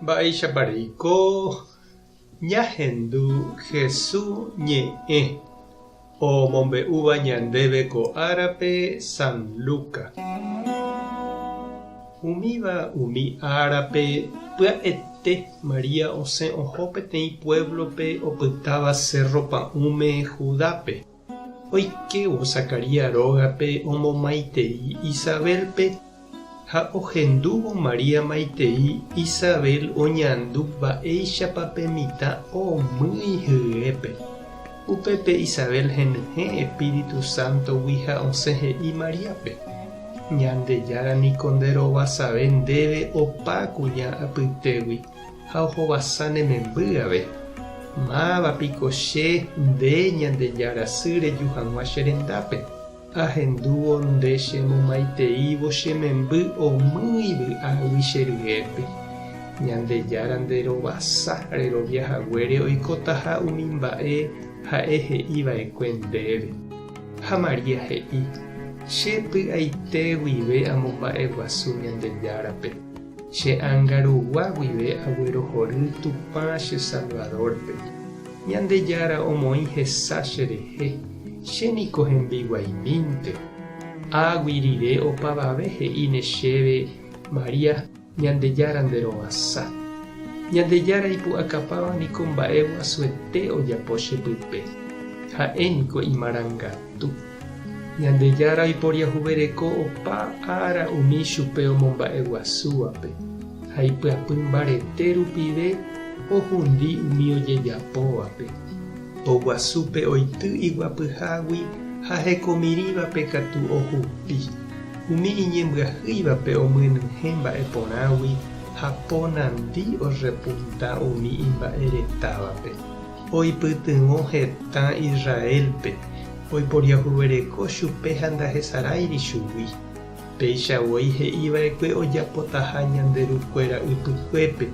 Mba'éichapa reiko ñahendu Hesu ñe'ẽ omombe'úva ñandéve ko árape San Luca. Umíva umi árape pya'ete María osẽ oho peteĩ puévlope opytáva sérro pa'ũme Judápe. Oikévo Zacarías rógape omomaitei Isabélpe, ha ohendúvo María maitei Isabel oñandu mba'éichapa pe mitã omýi hyépe. Upépe Isabel henyhẽ Espíritu Sántogui ha osẽ he'i Maríape, Ñandejára niko nde rovasave ndéve opa kuña apytégui. Ha ohovasa ne memby ave. Máva piko che, nde, Ñandejára sy reju hag̃ua che rendápe? Ahendúvo nde che momaiteívo che memby omýi vy'águi che ryépe. Ñandejára nde rovasa rerovia haguére oikotaha umi mba'e ha'e he'i va'ekue ndéve. Ha María he'i, Che py'aite guive amomba'eguasu Ñandejárape. Che ánga rugua guive aguerohory Tupã che Salvador-pe. Ñandejára omoĩ hesa cherehe, che niko hembiguaimínte. Águi rire opavave he'íne chéve, María, Ñandejára nde rovasa. Ñandejára ipu'akapáva niko mba'e guasuete ojapo che pype. Ha'e niko imarangatu. Ñandejára oiporiahuvereko opa ára umi chupe omomba'eguasúvape, ha ipyapy mbarete rupive ohundi umi ojejapóvape. Poguasúpe oity iguapyhágui ha hekomirĩvape katu ohupi. Umi iñembyahýivape omyenyhẽ mba'e porãgui ha po nandi orrepunta umi imba'eretávape. Oipytyvõ hetã Israélpe, oiporiahuvereko chupe ha ndahesaráiri chugui. Péicha voi he'i va'ekue ojapotaha ñande ru kuéra ypykuépe,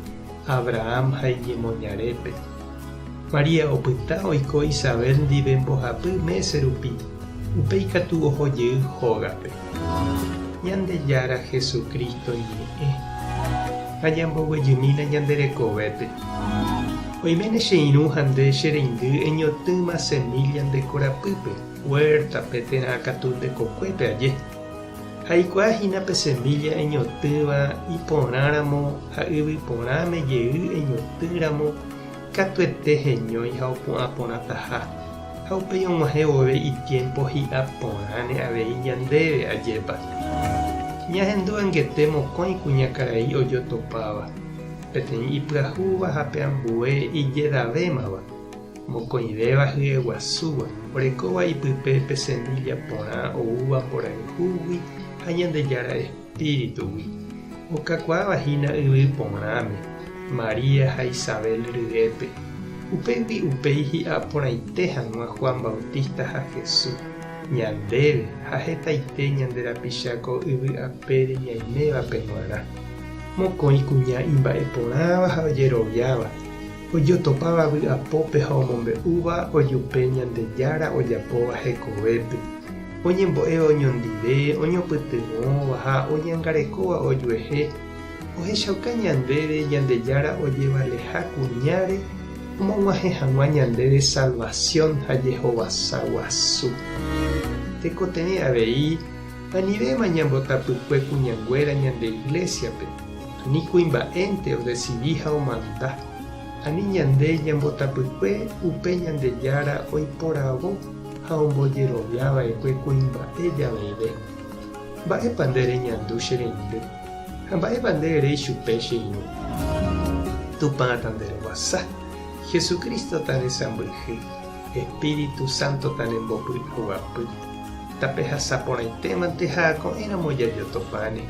Abraham ha iñemoñarépe. María opyta oiko Isabel ndive mbohapy mése rupi, upéi katu oho jey hógape. Ñandejára Jesucristo ñe'ẽ. Ha ñamboguejymína ñande rekovépe. Oiméne che irũ ha nde che reindy eñotỹma semilla nde korapýpe, huértape térã katu nde kokuépe aje. Ha eikuaa hína pe semilla eñotỹva iporãramo ha yvy porãme jey eñotỹramo katuete heñói ha opu'ã porãtaha, ha upéi og̃uahẽ vove itiémpo hi'a porãne avei ñandéve, ajépa. Ñahendu angete mokõi kuñakarai ojotopáva. Peteĩ ipyahúva ha pe ambue ijedavémava, mokõivéva hyeguasúva, orekóva ipype pe semílla porã oúva mborayhúgui ha Ñandejára espíritugui, okakuaáva hína yvy porãme, María ha Isabel ryépe. Upégui upéi hi'a porãite hag̃ua Juan Bautista ha Jesús, ñandéve ha hetaite ñande rapicha ko yvy apére ñaimévape g̃uarã. Mokõi kuña imba'eporãva ha ojeroviáva, ojotopáva vy'apópe ha omombe'úva ojupe Ñandejára ojapóva hekovépe, oñembo'éva oñondive, oñopytyvõva ha oñangarekóva ojuehe, ohechauka ñandéve Ñandejára ojevaleha kuñáre omog̃uahẽ hag̃ua ñandéve salvasión ha jehovasa guasu. Tekotevẽ avei Anivéma ñambotapykue kuñanguéra ñande iglésiape, ani kuimba'énte odesidi ha omanda. Ani ñande ñambotapykue upe Ñandejára oiporavo ha ombojerovia va'ekue kuimba'e javeve. Mba'épa nde reñandu che reindy? Ha mba'épa nde ere ichupe che irũ? Tupã tanderovasa, Jesucristo tanesãmbyhy, Espíritu Santo tanembopy'aguapy. Tapehasa porãitémante ha ko'ẽramo jajotopáne.